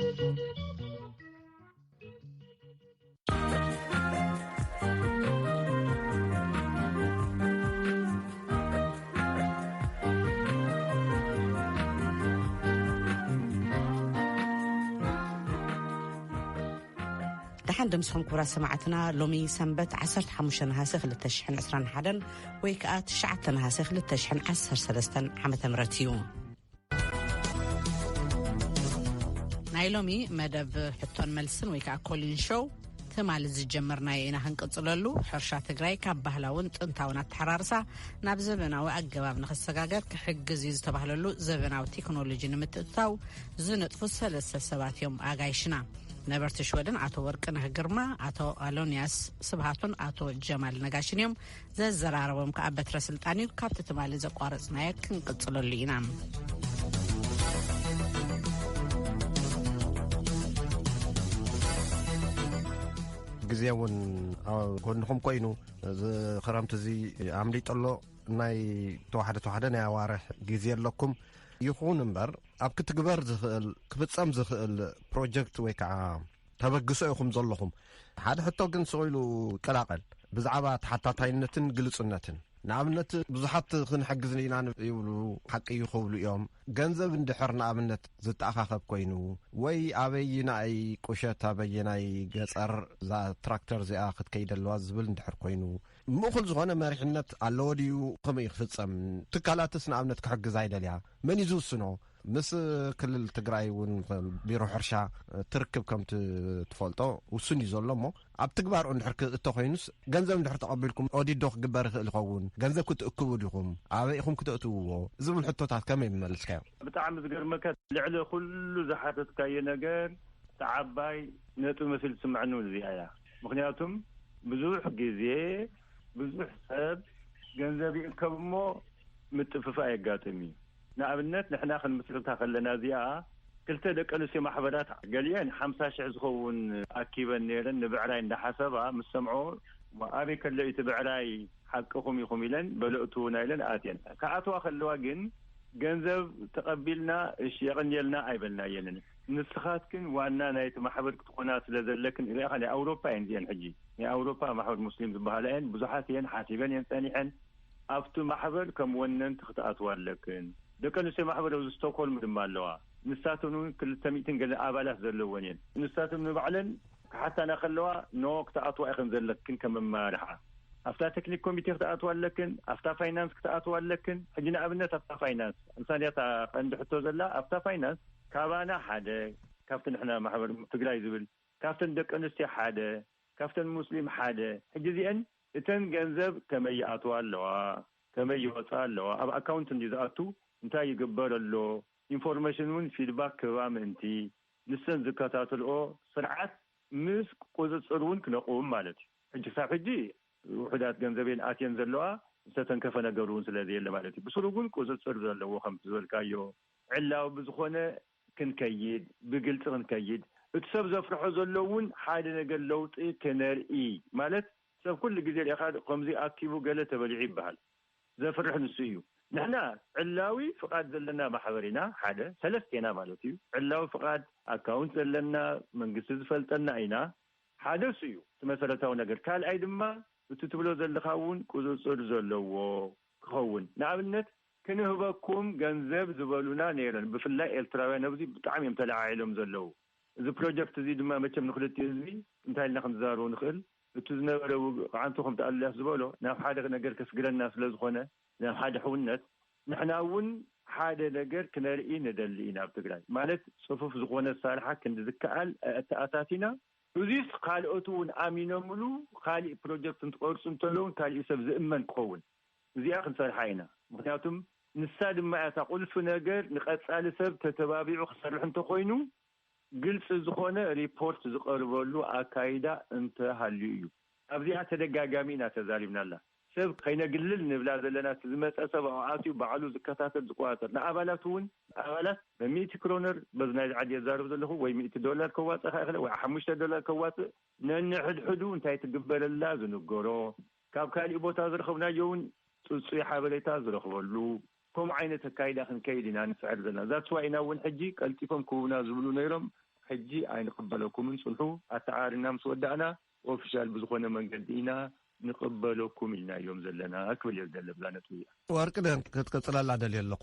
ደሓን ደምስኹም ክቡራት ሰማዕትና። ሎሚ ሰንበት ዓሰርተ ሓሙሽተ ነሃሰ ክልተ ሽሕን ዕስራን ሓደን ወይ ከዓ ትሽዓተ ነሃሰ ክልተ ሽሕን ዓሰርተ ሰለስተን ዓመተ ምህረት እዩ። ናይ ሎሚ መደብ ሕቶን መልስን ወይ ከዓ ኮሊን ሾው ትማሊ ዝጀመርናዮ ኢና ክንቅፅለሉ። ሕርሻ ትግራይ ካብ ባህላውን ጥንታውን ኣተሓራርሳ ናብ ዘበናዊ ኣገባብ ንክሰጋገር ክሕግዝ እዩ ዝተባህለሉ ዘበናዊ ቴክኖሎጂ ንምትእትታው ዝነጥፉ ሰለስተ ሰባት እዮም ኣጋይሽና። ነበርቲ ሽወደን ኣቶ ወርቅነህ ግርማ፣ ኣቶ ኣሎንያስ ስብሃቱን ኣቶ ጀማል ነጋሽን እዮም። ዘዘራረቦም ከዓ በትረ ስልጣን እዩ። ካብቲ ትማሊ ዘቋረፅናዮ ክንቅፅለሉ ኢና። ግዜ እውን ኣብ ጎንኹም ኮይኑ፣ እዚ ክረምቲ እዚ ኣምሊጡ ኣሎ። ናይ ተዋሕደ ተዋሕደ ናይ ኣዋርሕ ግዜ ኣለኩም። ይኹን እምበር፣ ኣብ ክትግበር ዝኽእል፣ ክፍጸም ዝኽእል ፕሮጀክት ወይ ከዓ ተበግሶ ኢኹም ዘለኹም። ሓደ ሕቶ ግን ስቕ ኢሉ ይቀላቐል፣ ብዛዕባ ተሓታታይነትን ግልጽነትን። ንኣብነት፣ ብዙሓት ክንሕግዝ ኢና ይብሉ፣ ሓቂ እዩ ክብሉ እዮም። ገንዘብ እንድሕር ንኣብነት ዝተኣኻኸብ ኮይኑ፣ ወይ ኣበይናይ ቁሸት፣ ኣበየናይ ገጸር እዛ ትራክተር እዚኣ ክትከይድ ኣለዋ ዝብል እንድሕር ኮይኑ፣ ምእኹል ዝኾነ መሪሕነት ኣለዎ ድዩ? ከመይ ክፍጸም? ትካላትስ ንኣብነት ክሕግዛ ይደልያ? መን እዩ ዝውስኖ? ምስ ክልል ትግራይ እውን ቢሮ ሕርሻ ትርክብ ከም ትፈልጦ ውሱን እዩ ዘሎ እሞ፣ ኣብ ትግባር እንድሕር ክእቶ ኮይኑስ፣ ገንዘብ እንድሕር ተቐቢልኩም ኦዲት ዶ ክግበር ይኽእል ይኸውን? ገንዘብ ክትእክቡ ዲኹም? ኣበይ ኢኹም ክተእትውዎ? ዝብል ሕቶታት ከመይ ምመልስካዮ? ብጣዕሚ ዝገርመካ፣ ልዕሊ ኩሉ ዝሓተትካዮ ነገር፣ እቲ ዓባይ ነጥቢ መሲሉ ትስምዐኒ እውን እዚኣ እያ። ምኽንያቱም ብዙሕ ግዜ ብዙሕ ሰብ ገንዘብ ይእከብ እሞ ምጥፍፋእ የጋጥም እዩ። ንኣብነት ንሕና ክንምስርታ ከለና እዚኣ ክልተ ደቂ ኣንስትዮ ማሕበራት ገሊአን ሓምሳ ሽሕ ዝኸውን ኣኪበን ነይረን ንብዕራይ እንዳሓሰባ ምስ ሰምዖ ኣበይ ከሎ እቲ ብዕራይ ሓቅኹም ኢኹም ኢለን በለእትውና ኢለን ኣትየን። ክኣትዋ ከለዋ ግን ገንዘብ ተቐቢልና እሺ የቐንየልና ኣይበልናየንን። ንስኻትክን ዋና ናይቲ ማሕበር ክትኾና ስለ ዘለክን ሪኣኻ ናይ ኣውሮፓ እየን እዚአን ሕጂ ናይ ኣውሮፓ ማሕበር ሙስሊም ዝበሃላ እየን ብዙሓት እየን ሓሲበን እየን ጸኒሐን ኣብቲ ማሕበር ከም ወነንቲ ክትኣትዋ ኣለክን። ደቂ ኣንስትዮ ማሕበር ኣብዚ ስቶክሆልም ድማ ኣለዋ። ንሳተን እውን ክልተ ሚእትን ገለ ኣባላት ዘለወን እየን። ንሳተን ንባዕለን ክሓታና ከለዋ ኖ ክትኣትዋ ኢኽን ዘለክን ከም ኣመራርሓ ኣብታ ቴክኒክ ኮሚቴ ክትኣትዋ ኣለክን፣ ኣብታ ፋይናንስ ክትኣትዋ ኣለክን። ሕጂ ንኣብነት ኣብታ ፋይናንስ እንሳንያታ ቀንዲ ሕቶ ዘላ ኣብታ ፋይናንስ ካባና ሓደ ካብቲ ንሕና ማሕበር ትግራይ ዝብል ካብተን ደቂ ኣንስትዮ ሓደ ካብተን ሙስሊም ሓደ ሕጂ እዚአን እተን ገንዘብ ከመይ ይኣትዋ ኣለዋ ከመይ ይወፃ ኣለዋ ኣብ ኣካውንት እንዲ ዝኣቱ እንታይ ይግበር ኣሎ ኢንፎርሜሽን እውን ፊድባክ ክህባ ምእንቲ ንሰን ዝከታተልኦ ስርዓት ምስ ቁፅፅር እውን ክነቕውም ማለት እዩ። ሕጂ ክሳብ ሕጂ ውሑዳት ገንዘብ እየን ኣትየን ዘለዋ ዝተተንከፈ ነገር እውን ስለ ዘየለ ማለት እዩ። ብስሩ ግን ቁፅፅር ዘለዎ ከም ዝበልካዮ ዕላዊ ብዝኾነ ክንከይድ ብግልፂ ክንከይድ እቲ ሰብ ዘፍርሖ ዘሎ እውን ሓደ ነገር ለውጢ ክነርኢ ማለት ሰብ ኩሉ ግዜ ሪኢኻ ከምዚ ኣኪቡ ገለ ተበሊዑ ይበሃል። ዘፍርሕ ንሱ እዩ። ንሕና ዕላዊ ፍቓድ ዘለና ማሕበር ኢና ሓደ ሰለስቴና ማለት እዩ። ዕላዊ ፍቓድ ኣካውንት ዘለና መንግስቲ ዝፈልጠና ኢና ሓደ እሱ እዩ እቲ መሰረታዊ ነገር። ካልኣይ ድማ እቲ ትብሎ ዘለኻ እውን ቁፅፅር ዘለዎ ክኸውን ንኣብነት ክንህበኩም ገንዘብ ዝበሉና ነይረን ብፍላይ ኤርትራውያን ኣብዚ ብጣዕሚ እዮም ተለዓዒሎም ዘለዉ። እዚ ፕሮጀክት እዚ ድማ መቸም ንክልቲኡ ህዝቢ እንታይ ኢልና ክንዛረቡ ንኽእል እቲ ዝነበረ ውግእ ክዓንቱ ከምቲ ኣሉላስ ዝበሎ ናብ ሓደ ነገር ከስግረና ስለ ዝኾነ ናብ ሓደ ሕውነት ንሕና እውን ሓደ ነገር ክነርኢ ንደሊ ኢና ኣብ ትግራይ ማለት ፅፉፍ ዝኾነ ኣሳርሓ ክንዲ ዝከኣል ኣተኣታቲና እዚስ ካልኦት እውን ኣሚኖምሉ ካሊእ ፕሮጀክት እንትቆርፁ እንተለውን ካሊእ ሰብ ዝእመን ክኸውን እዚኣ ክንሰርሓ ኢና ምክንያቱም ንሳ ድማ እያ እታ ቁልፊ ነገር ንቀፃሊ ሰብ ተተባቢዑ ክሰርሕ እንተኮይኑ ግልፂ ዝኾነ ሪፖርት ዝቐርበሉ ኣካይዳ እንተሃልዩ እዩ። ኣብዚኣ ተደጋጋሚ ኢና ተዛሪብናላ። ሰብ ከይነግልል ንብላ ዘለና እቲ ዝመፀ ሰብ ኣብኣትዩ ባዕሉ ዝከታተል ዝቆፃፀር ንኣባላት እውን ኣባላት በሚእቲ ክሮነር በዚ ናይ ዓዲ የዛርብ ዘለኹ ወይ ሚእቲ ዶላር ከዋፅእ ከይኽእል ወይ ሓሙሽተ ዶላር ከዋፅእ ነንሕድሕዱ እንታይ ትግበረላ ዝንገሮ ካብ ካሊእ ቦታ ዝረኸብናዮ እውን ፅፁይ ሓበሬታ ዝረኽበሉ ከምኡ ዓይነት ኣካይዳ ክንከይድ ኢና ንፅዕር ዘለና። ዛትስዋ ኢና እውን ሕጂ ቀልጢፎም ክህቡና ዝብሉ ነይሮም ሕጂ ኣይንቕበለኩምን፣ ጽንሑ፣ ኣተዓራሪና ምስ ወዳእና ኦፊሻል ብዝኾነ መንገዲ ኢና ንቕበለኩም ኢልናዮም ዘለና ክብል እየ ዝደሊ ብዛ ነጥቢ እያ። ወርቅነህ፣ ክትቅጽለላ ደልየ ኣለኹ።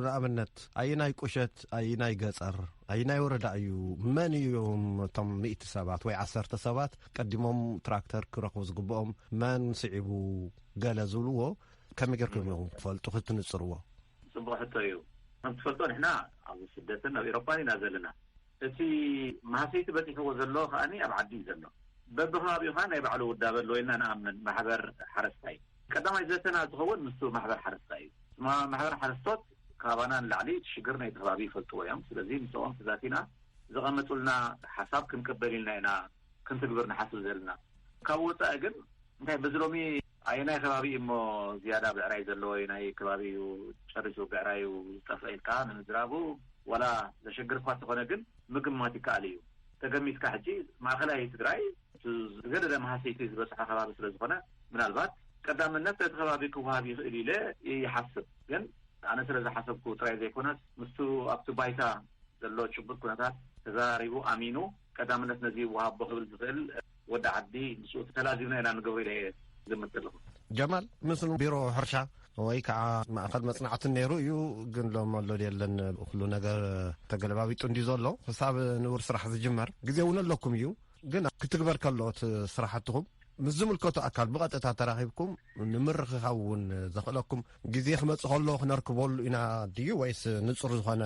ንኣብነት፣ ኣይናይ ቁሸት፣ ኣይናይ ገጸር፣ ኣይናይ ወረዳ እዩ? መን እዮም እቶም ሚእቲ ሰባት ወይ ዓሰርተ ሰባት ቀዲሞም ትራክተር ክረኽቡ ዝግብኦም? መን ስዒቡ ገለ ዝብልዎ ከመይ ጌርኩም ኢኹም ትፈልጡ ክትንጽርዎ? ጽቡቕ ሕቶ እዩ። ከም ትፈልጦ ንሕና ኣብ ስደትን ኣብ ኤውሮፓን ኢና ዘለና። እቲ ማህሰይቲ በጺሕዎ ዘሎ ከኣ ኣብ ዓዲ እዩ ዘሎ። በብከባቢኡ ከኣ ናይ ባዕሉ ውዳበ ኣሎ ኢልና ንኣምን። ማሕበር ሓረስታይ ቀዳማይ ዘተና ዝኸውን ምስቲ ማሕበር ሓረስታይ እዩ። ማ-፣ ማሕበር ሓረስቶት ካባና ንላዕሊ እቲ ሽግር ናይቲ ከባቢ ይፈልጥዎ እዮም። ስለዚ ምስኦም ተዛቲና ዘቐመጡልና ሓሳብ ክንቅበል ኢልና ኢና ክንትግብር ንሓስብ ዘለና። ካብ ወጻኢ ግን እንታይ በዚ ሎሚ ኣየናይ ከባቢ እዩ እሞ ዝያዳ ብዕራይ ዘለዎ፣ ኣየናይ ከባቢ እዩ ጨሪሱ ብዕራዩ ዝጠፍአ ኢልካ ንምዝራቡ ዋላ ዘሸግር እኳ እንተኾነ ግን ምግማት ይከኣል እዩ። ተገሚትካ ሕጂ ማእኸላይ ትግራይ እቲ ዝገደደ መሃሰይቲ ዝበፅሖ ከባቢ ስለ ዝኾነ ምናልባት ቀዳምነት እቲ ከባቢ ክወሃብ ይኽእል ኢለ ይሓስብ። ግን ኣነ ስለ ዝሓሰብኩ ጥራይ ዘይኮነስ ምስቱ ኣብቲ ባይታ ዘሎ ጭቡጥ ኩነታት ተዘራሪቡ ኣሚኑ ቀዳምነት ነዚ ይወሃቦ ክብል ዝኽእል ወዲ ዓዲ ንሱ ተላዚብና ኢና ንገብሮ ኢለ እየ ዝግምት ዘለኹ። ጀማል፣ ምስ ቢሮ ሕርሻ ወይ ከዓ ማእኸል መጽናዕትን ነይሩ እዩ፣ ግን ሎም ኣሎ የለን፣ ኩሉ ነገር ተገለባቢጡ እንዲ ዘሎ ክሳብ ንቡር ስራሕ ዝጅመር ግዜ እውን ኣለኩም እዩ። ግን ክትግበር ከሎ እቲ ስራሕትኹም ምስ ዝምልከቱ ኣካል ብቐጥታ ተራኺብኩም ንምርኽኻብ እውን ዘኽእለኩም ግዜ ክመጽእ ከሎ ክነርክበሉ ኢና ድዩ፣ ወይስ ንጹር ዝኾነ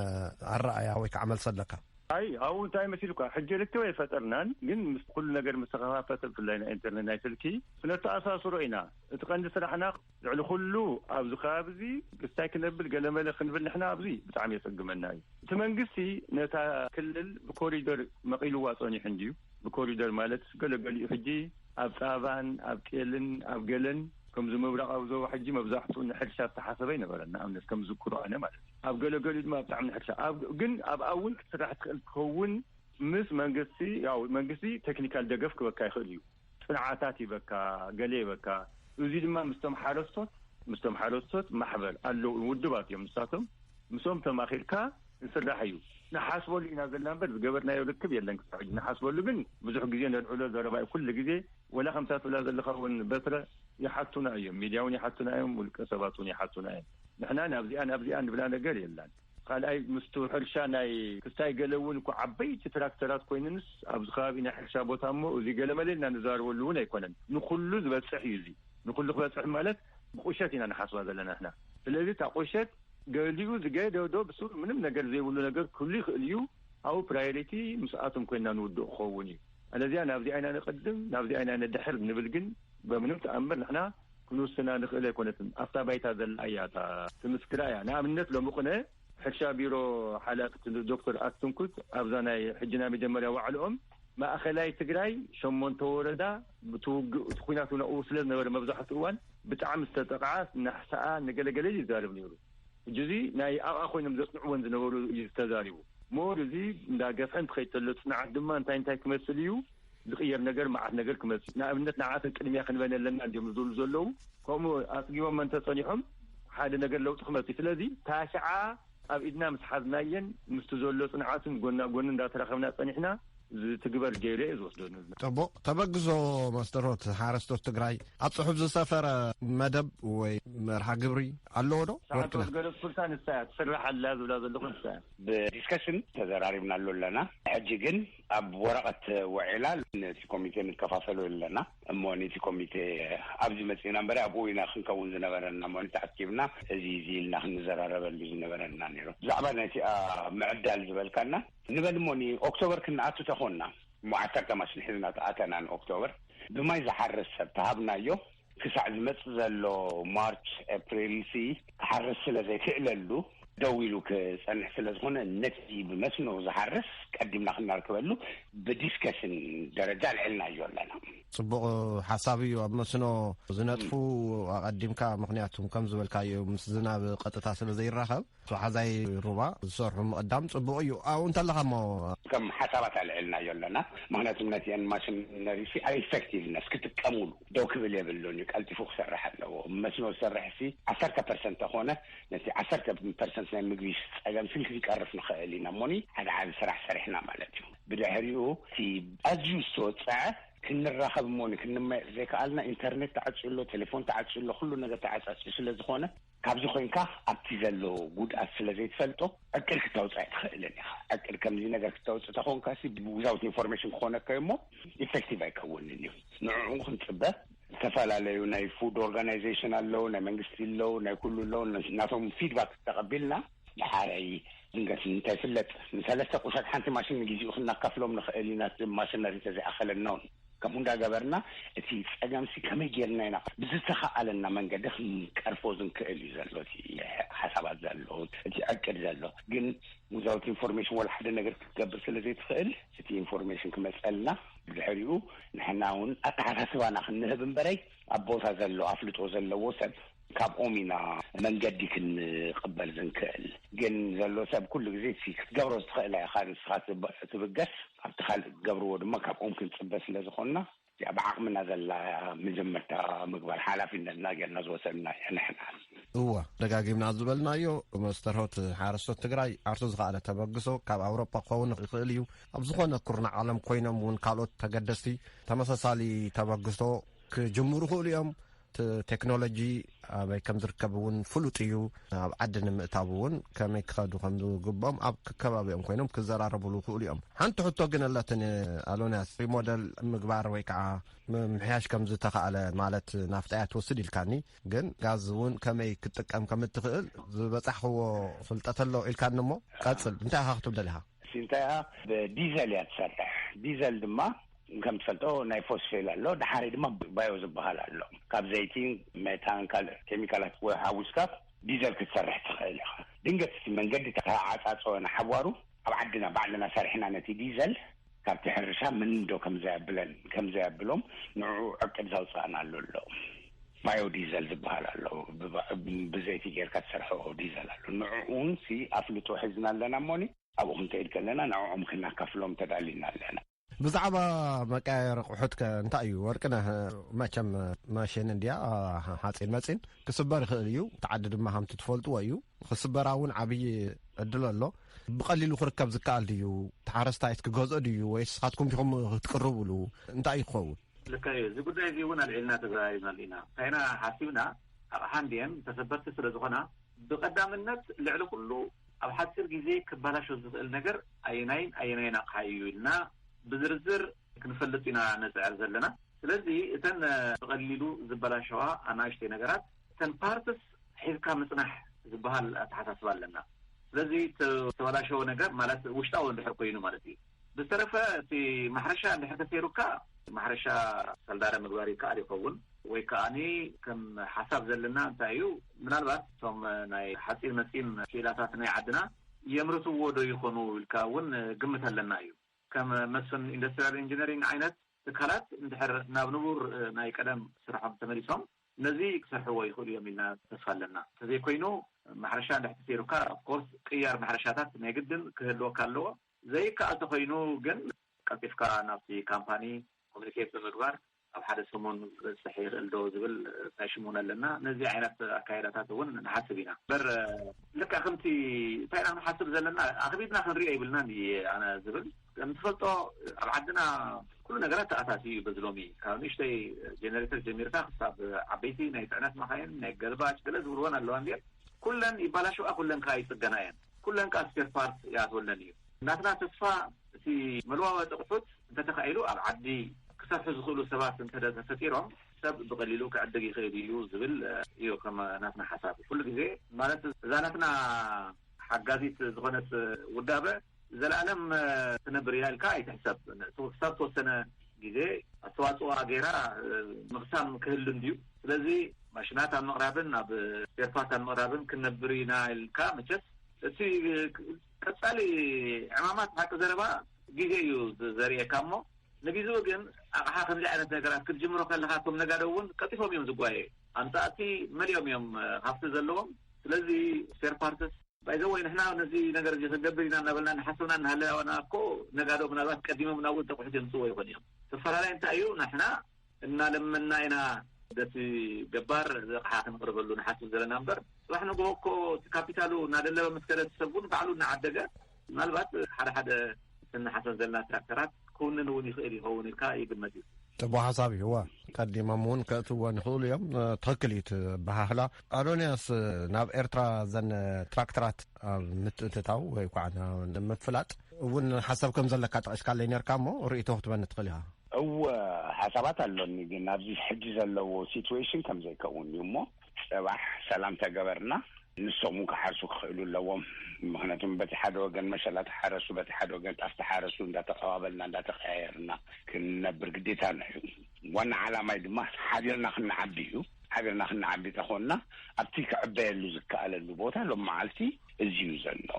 ኣረኣያ ወይ ከዓ መልሲ ኣለካ? ኣይ፣ ኣብኡ እንታይ መሲልካ፣ ሕጂ ርክብ ኣይፈጠርናን፣ ግን ምስ ኩሉ ነገር ምስ ተኸፋፈተ፣ ብፍላይ ናይ ኢንተርኔት፣ ናይ ስልኪ፣ ክነተኣሳስሮ ኢና። እቲ ቀንዲ ስራሕና ልዕሊ ኩሉ ኣብዚ ከባቢ እዚ ክስታይ ክነብል ገለመለ ክንብል ንሕና ኣብዚ ብጣዕሚ የጸግመና እዩ። እቲ መንግስቲ ነታ ክልል ብኮሪደር መቒልዋ ጸኒሑ እንድዩ። ብኮሪደር ማለት ገለገሊኡ ሕጂ ኣብ ጻባን ኣብ ጤልን ኣብ ገለን ከምዚ ምብራቓዊ ዞባ ሕጂ መብዛሕትኡ ንሕርሻ ዝተሓሰበ ኣይነበረን። ንኣብነት ከም ዝዝክሮ ኣነ ማለት እዩ። ኣብ ገለገሊኡ ድማ ብጣዕሚ ንሕርሻ ኣብ፣ ግን ኣብኣ እውን ክትስራሕ ትኽእል ትኸውን ምስ መንግስቲ፣ ያው መንግስቲ ቴክኒካል ደገፍ ክበካ ይኽእል እዩ። ጽንዓታት ይበካ፣ ገለ ይበካ። እዚ ድማ ምስቶም ሓረስቶት፣ ምስቶም ሓረስቶት ማሕበር ኣለዉ፣ ውድባት እዮም ንሳቶም። ምስኦም ተማኺርካ ዝስራሕ እዩ። ንሓስበሉ ኢና ዘለና እምበር ዝገበርናዮ ርክብ የለን ክሳዕ ሕጂ። ንሓስበሉ ግን ብዙሕ ግዜ ነልዕሎ ዘረባ እዩ። ኩሉ ግዜ ወላ ከምታ ትብላ ዘለኻ እውን በትረ ይሓቱና እዮም፣ ሚድያ እውን ይሓቱና እዮም፣ ውልቀ ሰባት እውን ይሓቱና እዮም። ንሕና ናብዚኣ ናብዚኣ ንብላ ነገር የላን። ካልኣይ ምስቱ ሕርሻ ናይ ክስታይ ገለ እውን እኮ ዓበይቲ ትራክተራት ኮይነንስ ኣብዚ ከባቢ ናይ ሕርሻ ቦታ እሞ እዚ ገለ መለ ኢልና ንዛረበሉ እውን ኣይኮነን። ንኩሉ ዝበፅሕ እዩ እዚ። ንኩሉ ክበፅሕ ማለት ብቁሸት ኢና ንሓስባ ዘለና ንሕና። ስለዚ እታ ቁሸት ገሊኡ ዝገደዶ ብስሩ ምንም ነገር ዘይብሉ ነገር ክህሉ ይኽእል እዩ። ኣብኡ ፕራዮሪቲ ምስኣቶም ኮይና ንውድእ ክኸውን እዩ። ኣለዚያ ናብዚኣ ኢና ንቕድም፣ ናብዚኣ ኢና ንድሕር ንብል ግን በምንም ተኣምር ንሕና ክንውስና ንኽእል ኣይኮነትን። ኣብታ ባይታ ዘላ እያ እታ ትምስክራ እያ። ንኣብነት ሎሚ ቁነ ሕርሻ ቢሮ ሓላፊ ዶክተር ኣትንኩት ኣብዛ ናይ ሕጂ ናይ መጀመርያ ዋዕልኦም ማእኸላይ ትግራይ ሸሞንተ ወረዳ ብትውግእ እቲ ኩናት እውን ኣብኡ ስለ ዝነበረ መብዛሕትኡ እዋን ብጣዕሚ ዝተጠቕዓ ናሕሰኣ ንገለገለ እዩ ይዛረብ ነይሩ። ሕጂ እዚ ናይ ኣብኣ ኮይኖም ዘጽንዕወን ዝነበሩ እዩ ዝተዛሪቡ። ሞር እዚ እንዳ ገፍሐ እንትኸይድ ተሎ ጽንዓት ድማ እንታይ እንታይ ክመስል እዩ ዝቕየር ነገር፣ መዓት ነገር ክመጽእ። ንኣብነት ንዓተን ቅድሚያ ክንበን ኣለና እንዲዮም ዝብሉ ዘለዉ። ከምኡ ኣጽጊቦም እንተጸኒሖም ሓደ ነገር ለውጢ ክመጽእ። ስለዚ ታሽዓ ኣብ ኢድና ምስ ሓዝናየን ምስቲ ዘሎ ጽንዓትን ጎና ጎኒ እንዳተራኸብና ጸኒሕና ዝትግበር ገይረ እየ ዝወስዶ። ጽቡቕ ተበግሶ። ማስተሮት ሓረስቶት ትግራይ ኣብ ጽሑፍ ዝሰፈረ መደብ ወይ መርሃ ግብሪ ኣለዎ ዶ? ሰዓት ወርቅነህ። ዝገለጽኩልካ ንሳ እያ፣ ትስራሕ ኣላ ዝብላ ዘለኹ ንሳ እያ። ብዲስከሽን ተዘራሪብናሉ ኣለና። ሕጂ ግን ኣብ ወረቐት ውዒላ ነቲ ኮሚቴ ንከፋፈሎ ኣለና። እሞ ነቲ ኮሚቴ ኣብዚ መጺእና እምበር ኣብኡ ኢና ክንከውን ዝነበረና። እሞ ተኣኪብና እዚ፣ እዚ ኢልና ክንዘራረበሉ ዝነበረና ነይሩ። ብዛዕባ ነቲኣ ምዕዳል ዝበልካና ንበል እሞ ንኦክቶበር ክንኣቱ ተኾንና። እሞ ዓሰርተ ማሽን ሒዝና ተኣተና ንኦክቶበር። ብማይ ዝሓርስ ሰብ ተሃብናዮ። ክሳዕ ዝመጽእ ዘሎ ማርች፣ ኤፕሪል ሲ ክሓርስ ስለ ዘይክእለሉ ደው ኢሉ ክጸንሕ ስለ ዝኾነ ነቲ ብመስኖ ዝሓርስ ቀዲምና ክነርክበሉ ብዲስከሽን ደረጃ ኣልዒልናዮ ኣለና። ጽቡቕ ሓሳብ እዩ። ኣብ መስኖ ዝነጥፉ ኣቐዲምካ፣ ምኽንያቱ ከም ዝበልካዮ ምስ ዝናብ ቀጥታ ስለ ዘይራኸብ፣ ሓዛይ ሩባ ዝሰርሑ ምቕዳም ጽቡቕ እዩ። ኣብኡ እንተለኻ እሞ ከም ሓሳባት ኣልዒልናዮ ኣለና። ምኽንያቱ ነቲአን ማሽነሪሲ ኣብ ኢፌክቲቭነስ ክጥቀሙሉ ደው ክብል የብሉን እዩ። ቀልጢፉ ክሰርሕ ኣለዎ። መስኖ ዝሰርሕ ሲ ዓሰርተ ፐርሰንት ተኾነ ነቲ ዓሰርተ ፐርሰንት ናይ ምግቢ ጸገም ስልኪ ክቀርፍ ንኽእል ኢና እሞኒ ሓደ ዓቢ ስራሕ ሰሪሕና ማለት እዩ። ብድሕሪኡ እቲ ኣዝዩ ዝተወፀዐ ክንራኸብ እሞ ክንመየጥ ዘይከኣልና፣ ኢንተርኔት ተዓፅዩ ኣሎ፣ ቴሌፎን ተዓፅዩ ኣሎ፣ ኩሉ ነገር ተዓፃፅዩ ስለ ዝኾነ፣ ካብዚ ኮይንካ ኣብቲ ዘሎ ጉድኣት ስለ ዘይትፈልጦ ዕቅድ ክተውፅእ ኣይትኽእልን ኢኻ። ዕቅድ ከምዚ ነገር ክተውፅእ ተኾንካ ሲ፣ ዊዛውት ኢንፎርሜሽን ክኾነካ እሞ ኢፌክቲቭ ኣይከውንን እዩ። ንዕኡ ክንፅበ፣ ዝተፈላለዩ ናይ ፉድ ኦርጋናይዜሽን ኣለዉ፣ ናይ መንግስቲ ኣለዉ፣ ናይ ኩሉ ኣለዉ። ናቶም ፊድባክ ተቐቢልና፣ ድሓረይ ድንገት እንተይፍለጥ፣ ንሰለስተ ቁሸት ሓንቲ ማሽን ንግዜኡ ክናካፍሎም ንኽእል ኢና፣ ማሽነሪ ተዘይኣኸለናውን። ከምኡ እንዳገበርና፣ እቲ ጸገምሲ ከመይ ጌርና ኢና ብዝተኸኣለና መንገዲ ክንቀርፎ ዝንክእል እዩ ዘሎ። እቲ ሓሳባት ዘሎ፣ እቲ ዕቅድ ዘሎ፣ ግን ዊዛውት ኢንፎርሜሽን ወላ ሓደ ነገር ክትገብር ስለ ዘይትኽእል፣ እቲ ኢንፎርሜሽን ክመጸልና፣ ብድሕሪኡ ንሕና እውን ኣተሓሳስባና ክንህብ እምበረይ፣ ኣብ ቦታ ዘሎ ኣፍልጦ ዘለዎ ሰብ ካብኦም ኢና መንገዲ ክንቕበል ዝንክእል። ግን ዘሎ ሰብ ኩሉ ግዜ እቲ ክትገብሮ ዝትኽእላ ኢኻ ንስኻ ትብ-፣ ትብገስ፣ ኣብቲ ካልእ ክትገብርዎ ድማ ካብኦም ክንጽበ ስለ ዝኾንና፣ እዚኣ ብዓቕምና ዘላ መጀመርታ ምግባር ሓላፍነትና ጌርና ዝወሰድና እያ ንሕና። እወ፣ ደጋጊምና ዝበልናዮ፣ መስተርሆት ሓረስቶት ትግራይ ዓርሱ ዝኸኣለ ተበግሶ ካብ ኣውሮጳ ክኸውን ይኽእል እዩ። ኣብ ዝኾነ ኩርናዕ ዓለም ኮይኖም እውን ካልኦት ተገደስቲ ተመሳሳሊ ተበግሶ ክጅምሩ ይኽእሉ እዮም። እቲ ቴክኖሎጂ ኣበይ ከም ዝርከብ እውን ፍሉጥ እዩ። ኣብ ዓዲ ንምእታው እውን ከመይ ክኸዱ ከም ዝግብኦም ኣብ ከባቢኦም ኮይኖም ክዘራረቡሉ ይኽእሉ እዮም። ሓንቲ ሕቶ ግን ኣለትኒ፣ ኣሎንያስ፣ ሪሞደል ምግባር ወይ ከዓ ምምሕያሽ ከም ዝተኻእለ፣ ማለት ናፍጣ እያ ትወስድ ኢልካኒ፣ ግን ጋዝ እውን ከመይ ክትጥቀም ከም እትኽእል ዝበጻሕክዎ ፍልጠት ኣሎ ኢልካኒ እሞ ቀጽል፣ እንታይ ኢኻ ክትብል ደሊኻ? ሲንታያ ብዲዘል እያ ትሰርሕ። ዲዘል ድማ ከም ትፈልጦ ናይ ፎስፌል ኣሎ፣ ድሓሪ ድማ ባዮ ዝበሃል ኣሎ። ካብ ዘይቲ፣ ሜታን ካልእ ኬሚካላት ወይ ሓዊስካ ዲዘል ክትሰርሕ ትኽእል ኢኻ። ድንገት እቲ መንገዲ ተዓጻጸወ ንሓዋሩ፣ ኣብ ዓድና ባዕልና ሰሪሕና ነቲ ዲዘል ካብቲ ሕርሻ ምንም ዶ ከም ዘያብለን፣ ከም ዘያብሎም ንዕኡ ዕቅድ ዘውጻእናሉ ኣሎ። ባዮ ዲዘል ዝበሃል ኣሎ። ብባ-፣ ብዘይቲ ጌርካ ትሰርሖ ዲዘል ኣሎ። ንዕኡ እውን ሲ ኣፍልጦ ሒዝና ኣለና እሞኒ፣ ኣብኡ ክንከይድ ከለና ንዕኦም ክናካፍሎም ተዳሊና ኣለና። ብዛዕባ መቀያየሪ ኣቑሑት ከ እንታይ እዩ? ወርቅነህ፣ መቸም ማሽን እንድያ፣ ሓፂን መፂን ክስበር ይኽእል እዩ። እቲ ዓዲ ድማ ከምቲ ትፈልጥዎ እዩ። ክስበራ እውን ዓብዪ ዕድል ኣሎ። ብቐሊሉ ክርከብ ዝከኣል ድዩ? ተሓረስታይስ ክገዝኦ ድዩ? ወይስ ንስኻትኩም ዲኹም ክትቅርብሉ? እንታይ እዩ ክኸውን? ልክዕ እዩ። እዚ ጉዳይ እዚ እውን ኣልዒልና ተዘራሪብናሉ ኢና። እንታይ ኢና ሓሲብና፣ ኣቕሓ እንድየን ተሰበርቲ ስለ ዝኾና፣ ብቐዳምነት ልዕሊ ኩሉ ኣብ ሓፂር ግዜ ክበላሾ ዝኽእል ነገር ኣየናይን ኣየናይን ኣቕሓ እዩ ኢልና ብዝርዝር ክንፈልጥ ኢና ንፅዕር ዘለና። ስለዚ እተን ብቐሊሉ ዝበላሸዋ ኣናእሽተይ ነገራት፣ እተን ፓርትስ ሒዝካ ምፅናሕ ዝበሃል ኣተሓሳስባ ኣለና። ስለዚ እቲ ዝተበላሸወ ነገር ማለት ውሽጣዊ እንድሕር ኮይኑ ማለት እዩ። ብዝተረፈ እቲ ማሕረሻ እንድሕር ተሰይሩካ ማሕረሻ ሰልዳረ ምግባር ይከኣል ይኸውን። ወይ ከኣኒ ከም ሓሳብ ዘለና እንታይ እዩ፣ ምናልባት እቶም ናይ ሓፂን መፂን ክኢላታት ናይ ዓድና የምርትዎ ዶ ይኾኑ ኢልካ እውን ግምት ኣለና እዩ። ከም መስፍን ኢንዱስትሪያል ኢንጂነሪንግ ዓይነት ትካላት እንድሕር ናብ ንቡር ናይ ቀደም ስርሖም ተመሊሶም ነዚ ክሰርሕዎ ይኽእሉ እዮም ኢልና ተስፋ ኣለና። ተዘይኮይኑ ማሕረሻ እንድሕር ተሰይሩካ፣ ኦፍኮርስ ቅያር ማሕረሻታት ናይ ግድን ክህልወካ ኣለዎ። ዘይከኣል ተኾይኑ ግን ቀልጢፍካ ናብቲ ካምፓኒ ኮሚኒኬት ብምግባር ኣብ ሓደ ሰሙን ክበፅሕ ይኽእል ዶ ዝብል ኳሽን እውን ኣለና። ነዚ ዓይነት ኣካይዳታት እውን ንሓስብ ኢና። እምበር ልክዕ ከምቲ እንታይ ኢና ንሓስብ ዘለና፣ ኣኽቢድና ክንሪኦ ይብልናን እየ ኣነ ዝብል። ከም ትፈልጦ ኣብ ዓድና ኩሉ ነገራት ተኣታትዩ እዩ። በዚ ሎሚ ካብ ንእሽተይ ጀነሬተር ጀሚርካ ክሳብ ዓበይቲ ናይ ፅዕነት መኻይን፣ ናይ ገልባጭ ገለ ዝብልወን ኣለዋ እንድየን። ኩለን ይባላሸዋ፣ ኩለን ከዓ ይፅገና እየን። ኩለን ከዓ ስፔር ፓርት ይኣትወለን እዩ። ናትና ተስፋ እቲ መለዋወጢ ኣቑሑት እንተተኻኢሉ ኣብ ዓዲ ክሰርሑ ዝኽእሉ ሰባት እንተ ተፈጢሮም ሰብ ብቐሊሉ ክዕድግ ይኽእል እዩ ዝብል እዩ ከም ናትና ሓሳብ። ኩሉ ግዜ ማለት እዛ ናትና ሓጋዚት ዝኾነት ውዳበ ዘለኣለም ትነብር እያ ኢልካ ኣይትሕሰብ። ክሳብ ተወሰነ ግዜ ኣስተዋፅኦ ገይራ ምቕሳም ክህሉ እንድዩ። ስለዚ ማሽናት ኣብ ምቕራብን ኣብ ስፔር ፓርት ኣብ ምቕራብን ክንነብር ኢና ኢልካ መቸስ እቲ ቀጻሊ ዕማማት ሓቂ ዘረባ ግዜ እዩ ዘርእየካ እሞ ንግዜኡ ግን ኣቕሓ ከምዚ ዓይነት ነገራት ክትጅምሮ ከለኻ እቶም ነጋዶ እውን ቀልጢፎም እዮም ዝጓየ። ኣምጻእቲ መሊኦም እዮም ሃፍቲ ዘለዎም። ስለዚ ስፔር ፓርትስ ባይዘወይ ንሕና ነዚ ነገር እዚ ክንገብር ኢና እናበልና እናሓሰብና እናሃለና እኮ ነጋዶ ምናልባት ቀዲሞም ናብ እውን ተቑሑት የምፅዎ ይኾን እዮም። ተፈላለይ እንታይ እዩ ንሕና እናለመና ኢና ደቲ ገባር ዘቕሓ ክንቕርበሉ ንሓስብ ዘለና እምበር፣ ጽባሕ ንግሆ እኮ እቲ ካፒታሉ እናደለበ ምስ ከደ እቲ ሰብ እውን ባዕሉ እናዓደገ ምናልባት ሓደ ሓደ እንሓሰብ ዘለና ትራክተራት ክውንን እውን ይኽእል ይኸውን ኢልካ ይግመት እዩ። ጽቡቅ ሓሳብ እዩ። እዋ፣ ቀዲሞም እውን ከእትዎ ንኽእሉ እዮም። ትኽክል እዩ እቲ ኣበሃህላ። ኣዶንያስ፣ ናብ ኤርትራ ዘን ትራክተራት ኣብ ምትእትታው ወይ ከዓ ንምፍላጥ እውን ሓሳብ ከም ዘለካ ጠቒስካለይ ነርካ፣ እሞ ርእይቶ ክትበኒ ትኽእል ኢኻ። እወ፣ ሓሳባት ኣሎኒ፣ ግን ኣብዚ ሕጂ ዘለዎ ሲትዌሽን ከም ዘይከውን እዩ። እሞ ጽባሕ ሰላም ተገበርና፣ ንሶም ክሓርሱ ክኽእሉ ኣለዎም። ምኽንያቱም በቲ ሓደ ወገን መሸላ ተሓረሱ፣ በቲ ሓደ ወገን ጣፍ ተሓረሱ እንዳተቐባበልና እንዳተቐያየርና ክንነብር ግዴታና እዩ። ዋና ዓላማይ ድማ ሓቢርና ክንዓቢ እዩ። ሓቢርና ክንዓቢ ተኾንና ኣብቲ ክዕበየሉ ዝከኣለሉ ቦታ ሎም መዓልቲ እዚ እዩ ዘሎ።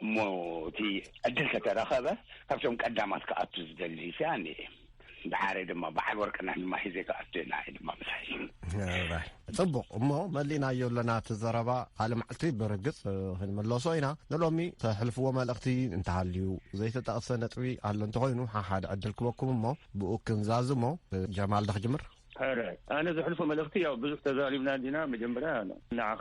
እሞ እቲ ዕድል ከተረኸበ ካብቶም ቀዳማት ክኣቱ ዝደሊ ሲ ኣነ እየ። ብሓረይ ድማ በዓል ወርቅነህ ድማ ሒዘ ክኣቱ እየ፣ ንዓይ ድማ ምሳይ። ጽቡቕ እሞ፣ መሊእናዮ ኣለና እቲ ዘረባ። ካልእ መዓልቲ ብርግጽ ክንምለሶ ኢና። ንሎሚ ተሕልፍዎ መልእኽቲ እንተሃልዩ፣ ዘይተጠቕሰ ነጥቢ ኣሎ እንተኾይኑ፣ ሓሓደ ዕድል ክበኩም እሞ ብኡ ክንዛዝሞ። ጀማል ዶ ክጅምር? ሕረ፣ ኣነ ዘሕልፎ መልእኽቲ፣ ያው ብዙሕ ተዛሪብና እንዲና። መጀመርያ ንዓኻ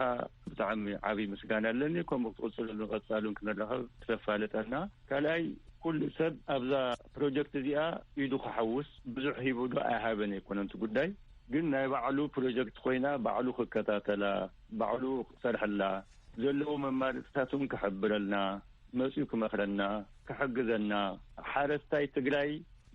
ብጣዕሚ ዓብይ ምስጋና ኣለኒ። ከምኡ ክትቕፅለሉ፣ ቀፃሉን ክንራኸብ ክተፋልጠና። ካልኣይ፣ ኩሉ ሰብ ኣብዛ ፕሮጀክት እዚኣ ኢዱ ክሓውስ፣ ብዙሕ ሂቡ ዶ ኣይሃበን ኣይኮነን እቲ ጉዳይ፣ ግን ናይ ባዕሉ ፕሮጀክት ኮይና ባዕሉ ክከታተላ፣ ባዕሉ ክሰርሐላ፣ ዘለዎ መማረፅታት እውን ክሕብረልና፣ መፅዩ ክመኽረና፣ ክሕግዘና። ሓረስታይ ትግራይ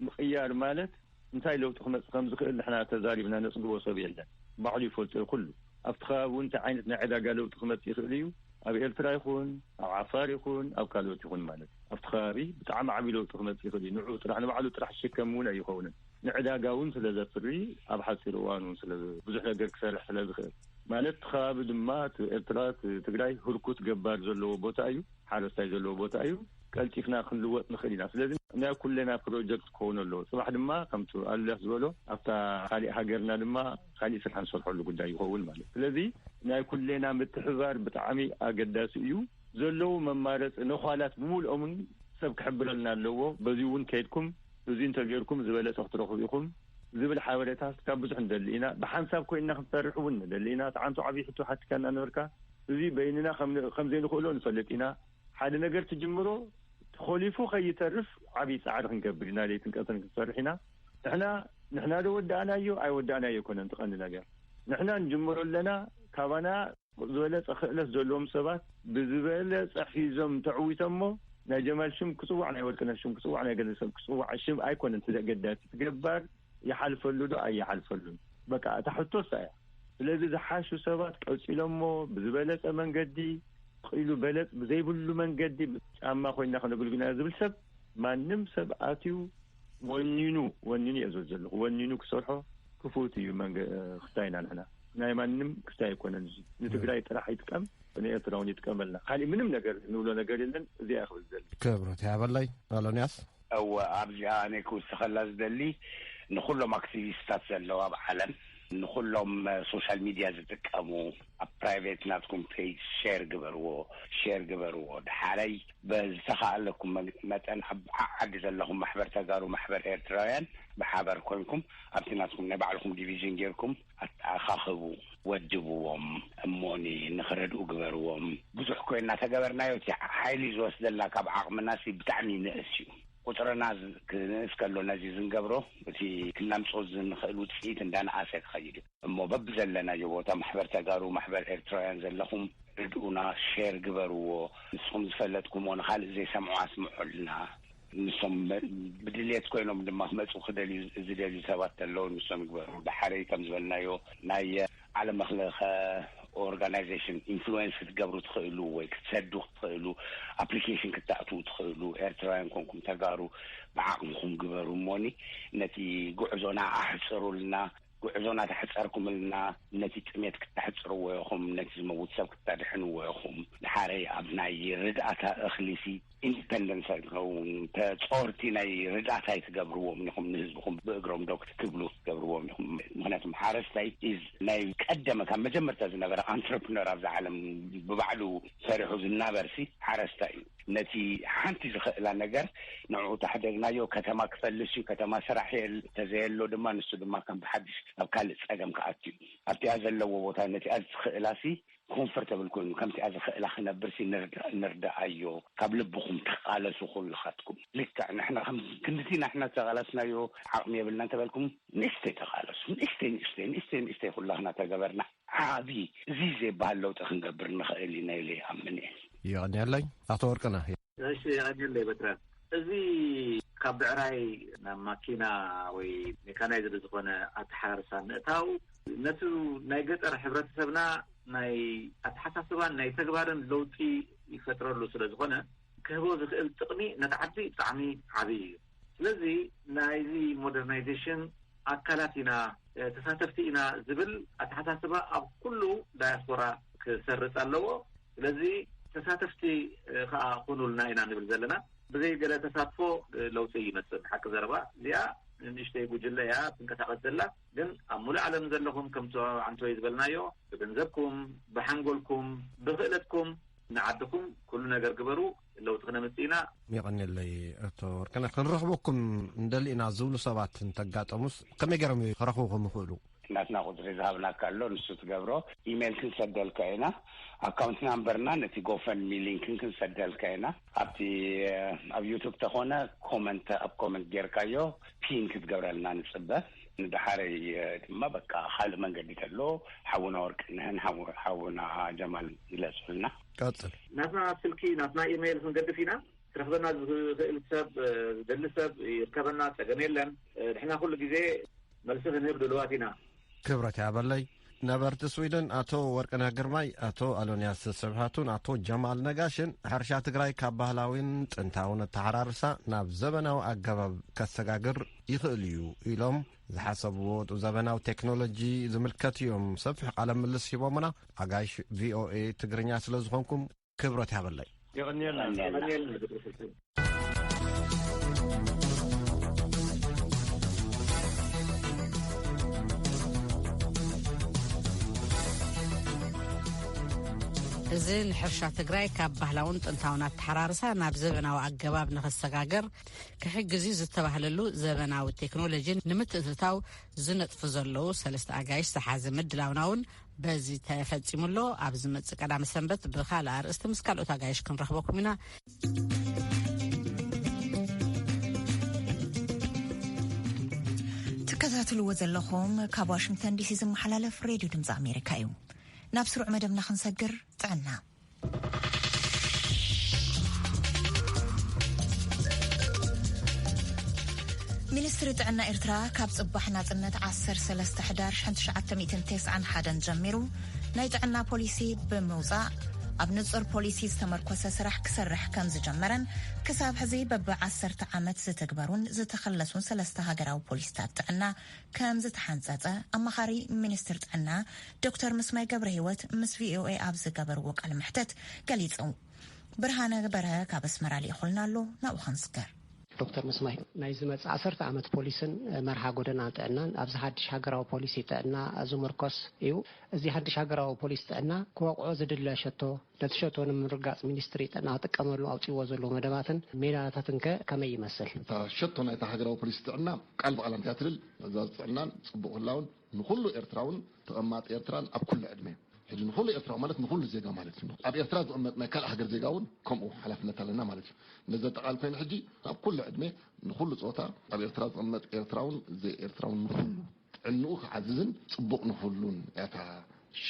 ምቕያር ማለት እንታይ ለውጢ ክመፅእ ከም ዝኽእል ንሕና ተዛሪብና ነፅግቦ ሰብ የለን። ባዕሉ ይፈልጦ እዩ ኩሉ። ኣብቲ ከባቢ እውን እንታይ ዓይነት ናይ ዕዳጋ ለውጢ ክመፅእ ይኽእል እዩ። ኣብ ኤርትራ ይኹን፣ ኣብ ዓፋር ይኹን፣ ኣብ ካልኦት ይኹን ማለት እዩ። ኣብቲ ከባቢ ብጣዕሚ ዓብዪ ለውጢ ክመፅእ ይኽእል እዩ። ንዑ ጥራሕ፣ ንባዕሉ ጥራሕ ዝሽከም እውን ኣይኸውንን። ንዕዳጋ እውን ስለ ዘፍሪ፣ ኣብ ሓፂር እዋን እውን ስለ ብዙሕ ነገር ክሰርሕ ስለ ዝኽእል ማለት፣ እቲ ከባቢ ድማ እቲ ኤርትራ፣ እቲ ትግራይ ህርኩት ገባር ዘለዎ ቦታ እዩ። ሓረስታይ ዘለዎ ቦታ እዩ። ቀልጢፍና ክንልወጥ ንኽእል ኢና። ስለዚ ናይ ኩለና ፕሮጀክት ክኸውን ኣለዎ። ጽባሕ ድማ ከምቲ ኣሉላ ዝበሎ ኣብታ ካሊእ ሃገርና ድማ ካሊእ ስራሕ ንሰርሐሉ ጉዳይ ይኸውን ማለት እዩ። ስለዚ ናይ ኩለና ምትሕባር ብጣዕሚ ኣገዳሲ እዩ። ዘለዉ መማረፂ ነዃላት ብምልኦምን ሰብ ክሕብረልና ኣለዎ። በዚ እውን ከይድኩም እዚ እንተገይርኩም ዝበለጸ ክትረኽቡ ኢኹም ዝብል ሓበሬታ ካብ ብዙሕ ንደሊ ኢና። ብሓንሳብ ኮይንና ክንሰርሕ እውን ንደሊ ኢና። እቲ ዓንቱ ዓብዪ ሕቶ ሓቲካና ነበርካ። እዚ በይንና ከም፣ ከም ዘይንኽእሎ ንፈልጥ ኢና። ሓደ ነገር ትጅምሮ ተኾሊፉ ከይተርፍ ዓብዪ ጻዕሪ ክንገብር ኢና። ለይትን ቀትርን ክንሰርሕ ኢና። ንሕና፣ ንሕና ዶ ወዳእናዮ ኣይወዳእናዮ ኣይኮነን እቲ ቀንዲ ነገር። ንሕና ንጅምሮ ኣለና። ካባና ዝበለጸ ክእለት ዘለዎም ሰባት ብዝበለጸ ሒዞም ተዕዊቶሞ ናይ ጀማል ሽም ክጽዋዕ፣ ናይ ወርቅነህ ሽም ክጽዋዕ፣ ናይ ገለ ሰብ ክጽዋዕ ሽም ኣይኮነን እቲ ዘገዳሲ። እቲ ገባር ይሓልፈሉ ዶ ኣይሓልፈሉን? በቃ እታ ሕቶ እሳ እያ። ስለዚ ዝሓሹ ሰባት ቀጺሎሞ ብዝበለጸ መንገዲ፣ ኢሉ በለጽ ብዘይብሉ መንገዲ ጫማ ኮይና ከነገልግልና ዝብል ሰብ ማንም ሰብ ኣትዩ ወኒኑ፣ ወኒኑ እየ ዝብል ዘለኹ፣ ወኒኑ ክሰርሖ ክፉት እዩ መንገ-፣ ክስታይና ንሕና። ናይ ማንም ክስታይ ኣይኮነን እዚ። ንትግራይ ጥራሕ ይጥቀም፣ ንኤርትራ እውን ይጥቀመልና። ካሊእ ምንም ነገር ንብሎ ነገር የለን። እዚኣ እየ ክብል ዝደሊ። ክብረት ይሃበለይ ኣሎንያስ። እወ፣ ኣብዚኣ ኣነ ክውስኸላ ዝደሊ ንኹሎም ኣክቲቪስታት ዘለዉ ኣብ ዓለም፣ ንኹሎም ሶሻል ሚድያ ዝጥቀሙ፣ ኣብ ፕራይቬት ናትኩም ፔጅ ሼር ግበርዎ፣ ሼር ግበርዎ። ድሓረይ በዝተኻእለኩም መ-፣ መጠን ኣብ ዓዲ ዘለኹም ማሕበር ተጋሩ፣ ማሕበር ኤርትራውያን ብሓበር ኮንኩም ኣብቲ ናትኩም ናይ ባዕልኹም ዲቪዥን ጌርኩም ኣተኣኻኽቡ፣ ወድብዎም፣ እሞኒ ንኽረድኡ ግበርዎም። ብዙሕ ኮይና ተገበርናዮ፣ እቲ ሓይሊ ዝወስደልና ካብ ዓቕምና ሲ ብጣዕሚ ይንእስ እዩ። ቁጽርና ዝ-፣ ክንእስ ከሎ ነዚ ዝንገብሮ፣ እቲ ክነምጽኦ ዝንኽእል ውጽኢት እንዳነኣሰ ክኸይድ እዩ። እሞ በብዘለናዮ ቦታ ማሕበር ተጋሩ፣ ማሕበር ኤርትራውያን ዘለኹም ርድኡና፣ ሼር ግበርዎ። ንስኹም ዝፈለጥኩሞ ንኻልእ ዘይሰምዑ ኣስምዑልና። ንሶም መ-፣ ብድልየት ኮይኖም ድማ ክመጹ ክደልዩ፣ ዝደልዩ ሰባት ኣለዉ፣ ንሶም ይግበሩ። ድሓረይ ከም ዝበልናዮ ናይ ዓለም ለኸ ኦርጋናይዜሽን ኢንፍሉዌንስ ክትገብሩ ትኽእሉ ወይ ክትሰዱ ትኽእሉ፣ ኣፕሊኬሽን ክተእትዉ ትኽእሉ፣ ኤርትራውያን ኮንኩም ተጋሩ ብዓቕምኹም ግበሩ እሞኒ ነቲ ጉዕዞና ኣሕጽሩልና። ጉዕዞና ተሕጸርኩምልና ነቲ ጥሜት ክተሕጽርዎ ኢኹም፣ ነቲ ዝመውት ሰብ ክተድሕንዎ ኢኹም። ድሓረይ ኣብ ናይ ርድኣታ እኽሊሲ ኢንዲፐንደንስ ኣይትኸውን፣ ተጾርቲ ናይ ርዳእታ ኣይትገብርዎም ኢኹም፣ ንህዝብኹም ብእግሮም ዶ ክትብሉ ክትገብርዎም ኢኹም። ምኽንያቱም ሓረስታይ ኢዝ ናይ ቀደመ፣ ካብ መጀመርታ ዝነበረ ኣንትረፕነር ኣብዛ ዓለም፣ ብባዕሉ ሰሪሑ ዝናበርሲ ሓረስታይ እዩ። ነቲ ሓንቲ ዝኽእላ ነገር ንዕኡ ተሕደግናዮ፣ ከተማ ክፈልስ እዩ፣ ከተማ ስራሕ የል-፣ ተዘየሎ ድማ ንሱ ድማ ከም ብሓድሽ ኣብ ካልእ ጸገም ክኣቱ እዩ። ኣብቲኣ ዘለዎ ቦታ ነቲኣ ዝኽእላሲ ኮንፈርተብል ኮይኑ ከምቲኣ ዝኽእላ ክነብር ሲ ንርዳ- ንርዳኣዮ። ካብ ልብኹም ተቓለሱ ኩልኻትኩም። ልክዕ ንሕና ከም ክንድቲ ንሕና ዝተቓለስናዮ ዓቕሚ የብልና እንተበልኩም፣ ንእሽተይ ተቓለሱ። ንእሽተይ ንእሽተይ ንእሽተይ ንእሽተይ ኩላኽና ተገበርና፣ ዓቢ እዚ ዘይበሃል ለውጢ ክንገብር ንኽእል ኢና ኢለ ይኣምን እየ። ይቐንየለይ። ኣቶ ወርቅነህ። እሺ፣ የቐንየለይ በትረ። እዚ ካብ ብዕራይ ናብ ማኪና ወይ ሜካናይዝድ ዝኾነ ኣተሓራርሳ ምእታው፣ ነቲ ናይ ገጠር ሕብረተሰብና ናይ ኣተሓሳስባን ናይ ተግባርን ለውጢ ይፈጥረሉ ስለ ዝኾነ፣ ክህቦ ዝኽእል ጥቕሚ ነቲ ዓዲ ብጣዕሚ ዓብዪ እዩ። ስለዚ ናይዚ ሞደርናይዜሽን ኣካላት ኢና፣ እ፣ ተሳተፍቲ ኢና ዝብል ኣተሓሳስባ ኣብ ኩሉ ዳያስፖራ ክሰርጽ ኣለዎ። ስለዚ ተሳተፍቲ፣ እ፣ ከኣ ኩኑልና ኢና ንብል ዘለና። ብዘይ ገለ ተሳትፎ፣ እ፣ ለውጢ ይመጽእ። ሓቂ ዘረባ እዚኣ ንእሽተይ ጉጅለ እያ ትንቀሳቐስ ዘላ። ግን ኣብ ሙሉእ ዓለም ዘለኹም ከምቲ ዓንቶይ ዝበልናዮ ብገንዘብኩም፣ ብሓንጎልኩም፣ ብኽእለትኩም ንዓድኹም ኩሉ ነገር ግበሩ፣ ለውጢ ክነምጽእ ኢና። የቐንየለይ ኣቶ ወርቅነህ። ክንረኽበኩም እንደሊ ኢና ዝብሉ ሰባት እንተጋጠሙስ ከመይ ገይሮም እዮም ክረኽቡኹም ይኽእሉ? ናትና ቁጽሪ ዝሃብናካ ኣሎ፣ ንሱ ትገብሮ። ኢሜይል ክንሰደልካ ኢና። ኣካውንት ናምበርና ነቲ ጎፈንሚ ሊንክን ክንሰደልካ ኢና። ኣብቲ፣ ኣብ ዩቱብ ተኾነ ኮመንት፣ ኣብ ኮመንት ጌርካዮ ፒን ክትገብረልና ንጽበ። ንደሓረይ ድማ በቃ ካልእ መንገዲ ተሎ ሓውና ወርቅነህን ሓው- ሓውና ጀማል ይለጹልና። ቀጽል። ናትና ስልኪ፣ ናትና ኢሜይል ክንገድፍ ኢና። ክረኽበና ዝኽእል ሰብ፣ ዝደሊ ሰብ ይርከበና፣ ጸገም የለን። ንሕና ኩሉ ግዜ መልሲ ክንህብ ድልዋት ኢና። ክብረት ያበለይ። ነበርቲ ስዊድን ኣቶ ወርቅነህ ግርማይ፣ ኣቶ ኣሎንያስ ስብሃቱን ኣቶ ጀማል ነጋሽን፣ ሕርሻ ትግራይ ካብ ባህላዊን ጥንታውን ኣተሓራርሳ ናብ ዘበናዊ ኣገባብ ከሰጋግር ይኽእል እዩ ኢሎም ዝሓሰብዎ ዘበናዊ ቴክኖሎጂ ዝምልከት እዮም ሰፊሕ ቃለ ምልልስ ሂቦምና። ኣጋይሽ ቪኦኤ ትግርኛ ስለ ዝኾንኩም ክብረት ያበለይ። የቐንየልና። የቐንየልና። እዚ ንሕርሻ ትግራይ ካብ ባህላውን ጥንታውን ኣተሓራርሳ ናብ ዘበናዊ ኣገባብ ንኽሰጋገር ክሕግዝ እዩ ዝተባህለሉ ዘበናዊ ቴክኖሎጂ ንምትእትታው ዝነጥፉ ዘለዉ ሰለስተ ኣጋይሽ ዝሓዘ ምድላውና እውን በዚ ተፈጺሙ ኣሎ። ኣብ ዝመጽእ ቀዳመ ሰንበት ብኻልእ ኣርእስቲ ምስ ካልኦት ኣጋይሽ ክንረኽበኩም ኢና። ትከታተልዎ ዘለኹም ካብ ዋሽንግተን ዲሲ ዝመሓላለፍ ሬድዮ ድምፂ ኣሜሪካ እዩ። ናብ ስሩዕ መደብና ክንሰግር፣ ጥዕና። ሚኒስትሪ ጥዕና ኤርትራ ካብ ጽባሕ ናጽነት ዓሰርተ ሰለስተ ሕዳር ሽሕን ትሽዓተ ሚእትን ተስዓን ሓደን ጀሚሩ ናይ ጥዕና ፖሊሲ ብምውጻእ ኣብ ንጹር ፖሊሲ ዝተመርኮሰ ስራሕ ክሰርሕ ከም ዝጀመረን ክሳብ ሕዚ በቢ ዓሰርተ ዓመት ዝትግበሩን ዝተኸለሱን ሰለስተ ሃገራዊ ፖሊሲታት ጥዕና ከም ዝተሓንጸጸ ኣማኻሪ ሚኒስትር ጥዕና ዶክተር ምስማይ ገብረ ህይወት ምስ ቪኦኤ ኣብ ዝገበርዎ ቃለ መሕተት ገሊጹ። ብርሃነ በርሀ ካብ ኣስመራ ልኢኹልና ኣሎ፣ ናብኡ ክንስገር። ዶክተር ምስማይ፣ ናይ ዝመጽእ ዓሰርተ ዓመት ፖሊስን መርሃ ጎደና ጥዕናን ኣብዚ ሓድሽ ሃገራዊ ፖሊሲ ጥዕና ዝምርኮስ እዩ። እዚ ሓድሽ ሃገራዊ ፖሊሲ ጥዕና ክወቕዖ ዝድለ ሸቶ፣ ነቲ ሸቶ ንምርጋጽ ሚኒስትሪ ጥዕና ክጥቀመሉ ኣውጺዎ ዘሎ መደባትን ሜላታትን ከ ከመይ ይመስል? እታ ሸቶ ናይታ ሃገራዊ ፖሊሲ ጥዕና ቃል ብቓል እንታይ ትብል? ትእዛዝ ጥዕናን ጽቡቕ ህላውን ንኹሉ ኤርትራውን ተቐማጢ ኤርትራን ኣብ ኩሉ ዕድመ። ሕጂ ንኹሉ ኤርትራዊ ማለት ንኹሉ ዜጋ ማለት እዩ። ኣብ ኤርትራ ዝቕመጥ ናይ ካልእ ሃገር ዜጋ እውን ከምኡ ሓላፍነት ኣለና ማለት እዩ። ነዚ ዘጠቓልል ኮይኑ ሕጂ ኣብ ኩሉ ዕድመ ንኹሉ ጾታ ኣብ ኤርትራ ዝቕመጥ ኤርትራውን ዘይኤርትራውን ንኹሉ ጥዕንኡ ክዓዝዝን ጽቡቕ ንኹሉን እያ እታ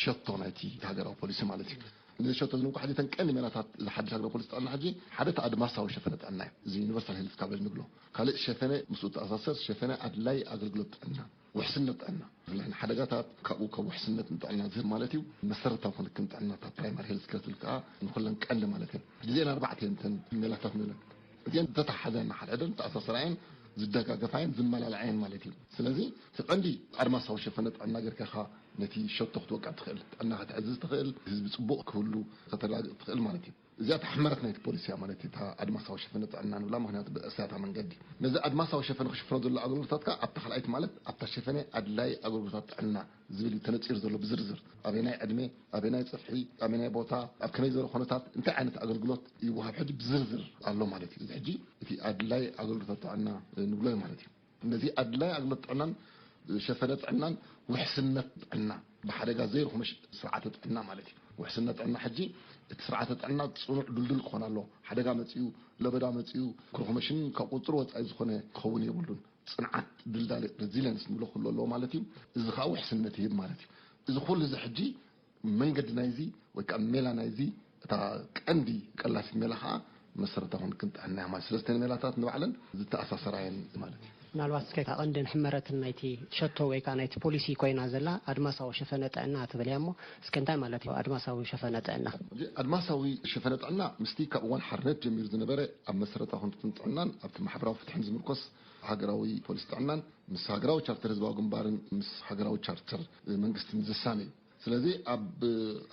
ሸቶ ናይቲ ሃገራዊ ፖሊሲ ማለት እዩ። ነዚ ሸቶ እዚ ንምኳ ሕጂ እተን ቀንዲ ሜላታት እዚ ሓድሽ ሃገራዊ ፖሊሲ ጥዕና ሕጂ ሓደ እቲ ኣድማሳዊ ሸፈነ ጥዕና እዩ። እዚ ዩኒቨርሳል ሄልት ካቨሬጅ ንብሎ። ካልእ ሸፈነ ምስኡ ተኣሳሰር ሸፈነ ኣድላይ ኣገልግሎት ጥዕና፣ ውሕስነት ጥዕና። ንሕና ሓደጋታት ካብኡ ካብ ውሕስነት ንጥዕና ዝህብ ማለት እዩ። መሰረታዊ ክንክን ጥዕናታት ፕራይማሪ ሄልት ኬር ትብል ከዓ ንኩለን ቀንዲ ማለት እዩ። ግዜና ኣርባዕተ እየን እተን ሜላታት ንብለን። እዚአን ዝተተሓሓዛ እና ሓደ ሕደን ተኣሳሰራ እየን፣ ዝደጋገፋ እየን፣ ዝመላለዓ እየን ማለት እዩ። ስለዚ እቲ ቀንዲ ኣድማሳዊ ሸፈነ ጥዕና ጌርካ ኢኻ ነቲ ሸቶ ክትወቅዕ ትኽእል፣ ጥዕና ከተዕዝዝ ትኽእል፣ ህዝቢ ጽቡቕ ክህሉ ከተረጋግጽ ትኽእል ማለት እዩ። እዚኣ እታ ሕመረት ናይቲ ፖሊሲ እያ ማለት እዩ፣ እታ ኣድማሳዊ ሸፈነ ጥዕና ንብላ፣ ምኽንያቱ ብእሳታ መንገዲ። ነዚ ኣድማሳዊ ሸፈነ ክሽፍኖ ዘሎ ኣገልግሎታት ከኣ ኣብታ ካልኣይቲ ማለት ኣብታ ሸፈነ ኣድላይ ኣገልግሎታት ጥዕና ዝብል እዩ ተነጺሩ ዘሎ ብዝርዝር። ኣበየናይ ዕድመ፣ ኣበየናይ ጽፍሒ፣ ኣበየናይ ቦታ፣ ኣብ ከመይ ዝበለ ኩነታት እንታይ ዓይነት ኣገልግሎት ይወሃብ ሕጂ ብዝርዝር ኣሎ ማለት እዩ። እዚ ሕጂ እቲ ኣድላይ ኣገልግሎታት ጥዕና ንብሎ እዩ ማለት እዩ። ነዚ ኣድላይ ኣገልግሎት ጥዕናን ሸፈነ ጥዕናን ውሕስነት ጥዕና ብሓደጋ ዘይርኹመ ሽ-፣ ስርዓተ ጥዕና ማለት እዩ። ውሕስነት ጥዕና ሕጂ እቲ ስርዓተ ጥዕና ጽኑዕ ድልዱል ክኾን ኣለዎ። ሓደጋ መጺኡ፣ ለበዳ መጺኡ፣ ክርኹመሽን ካብ ቁጽሪ ወጻኢ ዝኾነ ክኸውን የብሉን። ጽንዓት፣ ድልዳለ፣ ሬዚለንስ ንብሎ ኩሉ ኣለዎ ማለት እዩ። እዚ ከዓ ውሕስነት ይህብ ማለት እዩ። እዚ ኩሉ እዚ ሕጂ መንገዲ ናይዚ ወይ ከዓ ሜላ ናይዚ፣ እታ ቀንዲ ቀላሲት ሜላ ከዓ መሰረታዊ ክንክን ጥዕና እያ ማለት። ስለስተን ሜላታት ንባዕለን ዝተኣሳሰራ እየን ማለት እዩ። ምናልባት እስከ እታ ቀንድን ሕመረትን ናይቲ ሸቶ ወይ ከዓ ናይቲ ፖሊሲ ኮይና ዘላ ኣድማሳዊ ሸፈነ ጥዕና ትብል እያ እሞ፣ እስከ እንታይ ማለት እዩ ኣድማሳዊ ሸፈነ ጥዕና? ሕጂ ኣድማሳዊ ሸፈነ ጥዕና ምስቲ ካብ እዋን ሓርነት ጀሚሩ ዝነበረ ኣብ መሰረታዊ ክንክን ጥዕናን ኣብቲ ማሕበራዊ ፍትሕን ዝምርኮስ ሃገራዊ ፖሊሲ ጥዕናን ምስ ሃገራዊ ቻርተር ህዝባዊ ግንባርን ምስ ሃገራዊ ቻርተር መንግስትን ዝሳነ እዩ። ስለዚ ኣብ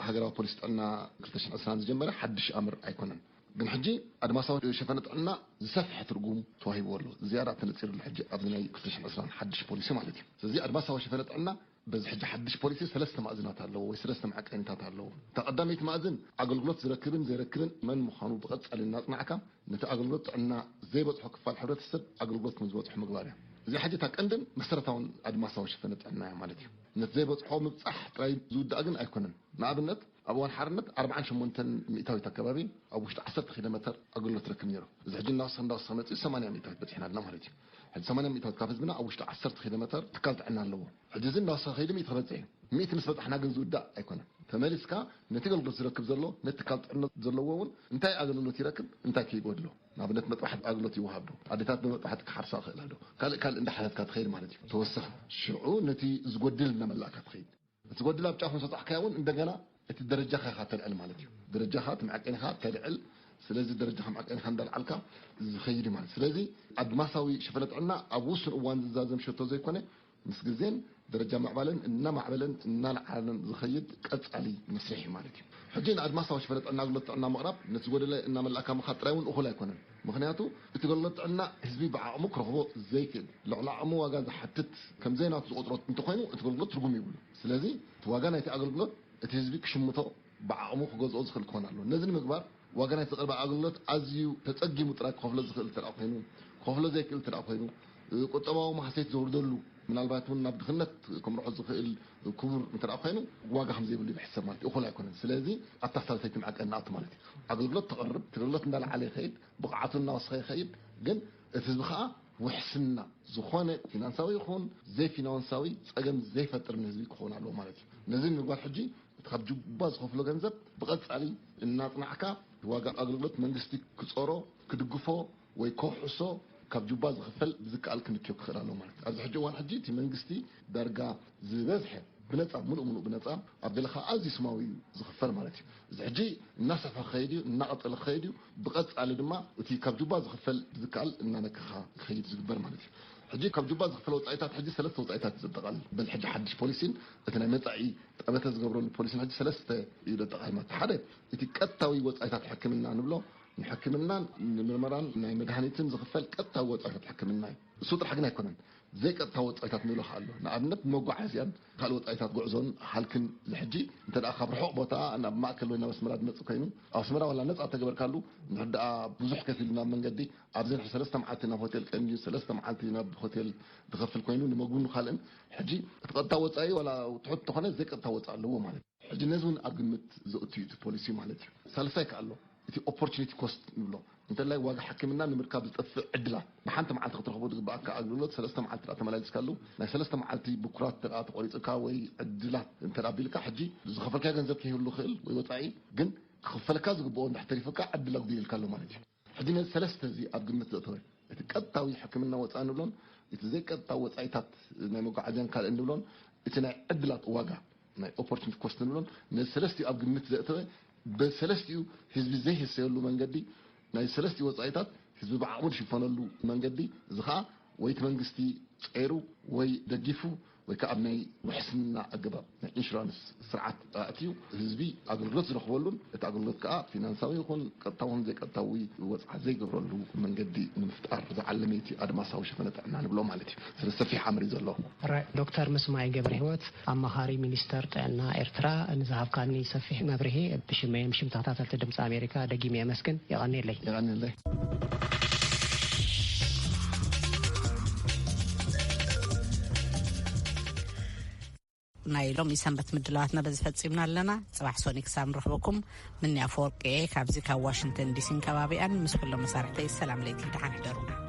ሃገራዊ ፖሊሲ ጥዕና ክልተ ሽሕን ዕስራን ዝጀመረ ሓድሽ ኣምር ኣይኮነን። ግን ሕጂ ኣድማሳዊ ሸፈነ ጥዕና ዝሰፍሐ ትርጉም ተዋሂብዎ ኣሎ። ዝያዳ ተነጺርሉ ሕጂ ኣብዚ ናይ ክልተ ሽሕን ዕስራን ሓድሽ ፖሊሲ ማለት እዩ። ስለዚ ኣድማሳዊ ሸፈነ ጥዕና በዚ ሕጂ ሓድሽ ፖሊሲ ሰለስተ ማእዝናት ኣለዎ ወይ ሰለስተ መዐቀኒታት ኣለዎ። እታ ቀዳመይቲ ማእዝን ኣገልግሎት ዝረክብን ዘይረክብን መን ምዃኑ ብቐጻሊ እናጽናዕካ ነቲ ኣገልግሎት ጥዕና ዘይበጽሖ ክፋል ሕብረተሰብ ኣገልግሎት ከም ዝበጽሖ ምግባር እያ። እዚኣ ሕጂ እታ ቀንድን መሰረታውን ኣድማሳዊ ሸፈነ ጥዕና እያ ማለት እዩ። ነቲ ዘይበጽሖ ምብጻሕ ጥራይ ዝውዳእ ግን ኣይኮነን። ንኣብነት ኣብ እዋን ሓርነት ኣርባዓን ሸሞንተን ሚእታዊት ኣከባቢ ኣብ ውሽጢ ዓሰርተ ኪሎ ሜተር ኣገልግሎት ትረክብ ነይሩ። እዚ ሕጂ እናወሰኸ እናወሰኸ መፂኡ ሰማንያ ሚእታዊት በፂሕና ኣለና ማለት እዩ። ሕጂ ሰማንያ ሚእታዊት ካብ ህዝብና ኣብ ውሽጢ ዓሰርተ ኪሎ ሜተር ትካል ጥዕና ኣለዎ። ሕጂ እዚ እናወሰኸ ከይዱ ሚእቲ ክበፅሕ እዩ። ሚእቲ ምስ በፃሕና ግን ዝውዳእ ኣይኮነን። ተመሊስካ ነቲ ኣገልግሎት ዝረክብ ዘሎ ነቲ ትካል ጥዕና ዘለዎ እውን እንታይ ኣገልግሎት ይረክብ እንታይ ከይጎድሎ ንኣብነት መጥባሕቲ ኣገልግሎት ይወሃብ ዶ? ኣዴታት ብመጥባሕቲ ክሓርሳ ይኽእላ ዶ? ካልእ ካልእ እንዳሓተትካ ትኸይድ ማለት እዩ። ተወሰኽ ሽዑ ነቲ ዝጎድል እናመላእካ ትኸይድ። እቲ ዝጎድል ኣብ ጫፍ ምስ በጻሕካዮ እውን እንደገና እቲ ደረጃኻ ኢኻ ተልዕል ማለት እዩ። ደረጃኻ እቲ መዐቀኒኻ ተልዕል። ስለዚ ደረጃኻ መዐቀኒኻ እንዳልዓልካ ዝኸይድ እዩ ማለት። ስለዚ ኣድማሳዊ ሸፈነ ጥዕና ኣብ ውሱን እዋን ዝዛዘም ሸቶ ዘይኮነ ምስ ግዜን ደረጃ ምዕባለን እናማዕበለን እናለዓለን ዝኸይድ ቀጻሊ መስርሕ እዩ ማለት እዩ። ሕጂ ንኣድማሳዊ ሽፈነ ጥዕና ኣገልግሎት ጥዕና ምቕራብ ነቲ ዝጎደለ እናመላእካ ምኻድ ጥራይ እውን እኹል ኣይኮነን። ምኽንያቱ እቲ ኣገልግሎት ጥዕና ህዝቢ ብዓቕሙ ክረኽቦ ዘይክእል ልዕሊ ዓቕሙ ዋጋ ዝሓትት ከም ዘይናቱ ዝቆፅሮ እንተኾይኑ እቲ ኣገልግሎት ትርጉም ይብሉ። ስለዚ እቲ ዋጋ ናይቲ ኣገልግሎት እቲ ህዝቢ ክሽምቶ ብዓቕሙ ክገዝኦ ዝኽእል ክኾን ኣለዎ። ነዚ ንምግባር ዋጋ ናይ ዝቐርብ ኣገልግሎት ኣዝዩ ተጸጊሙ ጥራይ ክኸፍሎ ዝኽእል እንተ ደኣ ኮይኑ፣ ክኸፍሎ ዘይክእል እንተ ደኣ ኮይኑ፣ ቁጠባዊ ማህሰይት ዘውርደሉ፣ ምናልባት እውን ናብ ድኽነት ከምርሖ ዝኽእል ክቡር እንተ ደኣ ኮይኑ፣ ዋጋ ከም ዘይብሉ ይሕሰብ ማለት እዩ። እኹል ኣይኮነን። ስለዚ ኣብታ ሳልሰይቲ መዐቀኒ ንኣቱ ማለት እዩ። ኣገልግሎት ተቕርብ፣ እቲ ኣገልግሎት እንዳለዓለ ይኸይድ፣ ብቕዓቱ እናወሰኸ ይኸይድ፣ ግን እቲ ህዝቢ ኸኣ ውሕስና ዝኾነ ፊናንሳዊ ይኹን ዘይፊናንሳዊ ጸገም ዘይፈጥር ንህዝቢ ክኸውን ኣለዎ ማለት እዩ። ነዚ ንምግባር ሕጂ እቲ ካብ ጁባ ዝኸፍሎ ገንዘብ ብቐጻሊ እናጽናዕካ ዋጋ ኣገልግሎት መንግስቲ ክጾሮ፣ ክድግፎ ወይ ከውሕሶ ካብ ጁባ ዝኽፈል ብዝከኣል ክንክዮ ክኽእል ኣለዎ ማለት እዩ። ኣብዚ ሕጂ እዋን ሕጂ እቲ መንግስቲ ዳርጋ ዝበዝሐ ብነጻ፣ ምሉእ ምሉእ ብነጻ፣ ኣብ ገለ ኸኣ ኣዝዩ ስማዊ እዩ ዝኽፈል ማለት እዩ። እዚ ሕጂ እናሰፍሐ ክኸይድ እዩ፣ እናቐጸለ ክኸይድ እዩ። ብቐጻሊ ድማ እቲ ካብ ጁባ ዝኽፈል ብዝከኣል እናነከኻ ክኸይድ ዝግበር ማለት እዩ። ሕጂ ካብ ጁባ ዝኽፈል ወጻኢታት ሕጂ ሰለስተ ወጻኢታት እዩ ዘጠቓልል። በዚ ሕጂ ሓድሽ ፖሊሲን እቲ ናይ መጻኢ ጠመተ ዝገብረሉ ፖሊሲን ሕጂ ሰለስተ እዩ ዘጠቓልል ማለት እዩ። ሓደ እቲ ቀጥታዊ ወጻኢታት ሕክምና ንብሎ፣ ንሕክምናን ንምርመራን ናይ መድሃኒትን ዝኽፈል ቀጥታዊ ወጻኢታት ሕክምና እዩ። እሱ ጥራሕ ግን ኣይኮነን። ዘይቀጥታ ወጻኢታት ንብሎ ከኣ ኣሎ። ንኣብነት መጓዓዝያን ካልእ ወጻኢታት ጉዕዞን ሃልክን እዚ ሕጂ እንተ ደኣ ካብ ርሑቕ ቦታ ናብ ማእከል ወይ ናብ ኣስመራ ዝመጽእ ኮይኑ፣ ኣብ ኣስመራ ዋላ ነጻ ተገበርካሉ፣ እንድሕር ደኣ ብዙሕ ከፊሉ ናብ መንገዲ፣ ኣብዚ ንሕጂ ሰለስተ መዓልቲ ናብ ሆቴል ቀንዩ፣ ሰለስተ መዓልቲ ናብ ሆቴል ዝኸፍል ኮይኑ፣ ንምግብን ካልእን፣ ሕጂ እቲ ቀጥታ ወጻኢ ዋላ ትሑት እንተኾነ ዘይቀጥታ ወጻኢ ኣለዎ ማለት እዩ። ሕጂ ነዚ እውን ኣብ ግምት ዘእቱ እዩ እቲ ፖሊሲ ማለት እዩ። ሳልሳይ ከኣ ኣሎ፣ እቲ ኦፖርቹኒቲ ኮስት ንብሎ። እንተላይ ዋጋ ሕክምና ንምርካብ ዝጠፍእ ዕድላት፣ ብሓንቲ መዓልቲ ክትረኽቦ ዝግባኣካ ኣገልግሎት ሰለስተ መዓልቲ ደኣ ተመላሊስካሉ፣ ናይ ሰለስተ መዓልቲ ብኩራት እንተ ደኣ ተቖሪጹካ ወይ ዕድላት እንተ ደኣ ኣቢልካ፣ ሕጂ ዝኸፈልካዮ ገንዘብ ከይህሉ ይኽእል ወይ ወጻኢ፣ ግን ክኽፈልካ ዝግብኦ እንድሕር ተሪፉካ ዕድል ኣጉዲልካ ኣሎ ማለት እዩ። ሕጂ ነዚ ሰለስተ እዚ ኣብ ግምት ዘእተወ፣ እቲ ቀጥታዊ ሕክምና ወጻኢ ንብሎን እቲ ዘይቀጥታ ወጻኢታት ናይ መጓዓዝያን ካልእን ንብሎን እቲ ናይ ዕድላት ዋጋ ናይ ኦፖርቹኒቲ ኮስት ንብሎን ነዚ ሰለስቲኡ ኣብ ግምት ዘእተወ በሰለስቲኡ ህዝቢ ዘይህሰየሉ መንገዲ ናይ ሰለስቲኡ ወጻኢታት ህዝቢ ብዓቕሙ ዝሽፈነሉ መንገዲ እዚ ኸኣ ወይ እቲ መንግስቲ ጸይሩ ወይ ደጊፉ ወይ ከዓ ኣብ ናይ ውሕስና ኣገባብ ናይ ኢንሹራንስ ስርዓት ኣእትዩ ህዝቢ ኣገልግሎት ዝረኽበሉን እቲ ኣገልግሎት ከዓ ፊናንሳዊ ይኹን ቀጥታውን ዘይቀጥታዊ ወፅዓ ዘይገብረሉ መንገዲ ንምፍጣር ዝዓለመ እቲ ኣድማሳዊ ሸፈነ ጥዕና ንብሎ ማለት እዩ። ስለ ሰፊሕ ኣምር እዩ ዘሎ። ራይ ዶክተር ምስማይ ገብረ ህይወት ኣማኻሪ ሚኒስተር ጥዕና ኤርትራ ንዝሃብካኒ ሰፊሕ መብርሂ ብሽመይን ብሽም ተኸታተልቲ ድምፂ ኣሜሪካ ደጊመ የመስግን። የቐንየለይ። የቐንየለይ። ናይ ሎሚ ሰንበት ምድላዋትና በዚ ፈጺምና ኣለና። ጽባሕ ሶኒ ክሳብ ንረኽበኩም፣ ምንያ ኣፈወርቂ እየ፣ ካብዚ ካብ ዋሽንግተን ዲሲን ከባቢኣን፣ ምስ ኩሎም መሳርሕተይ ሰላም ለይቲ፣ ደሓን ሕደሩና።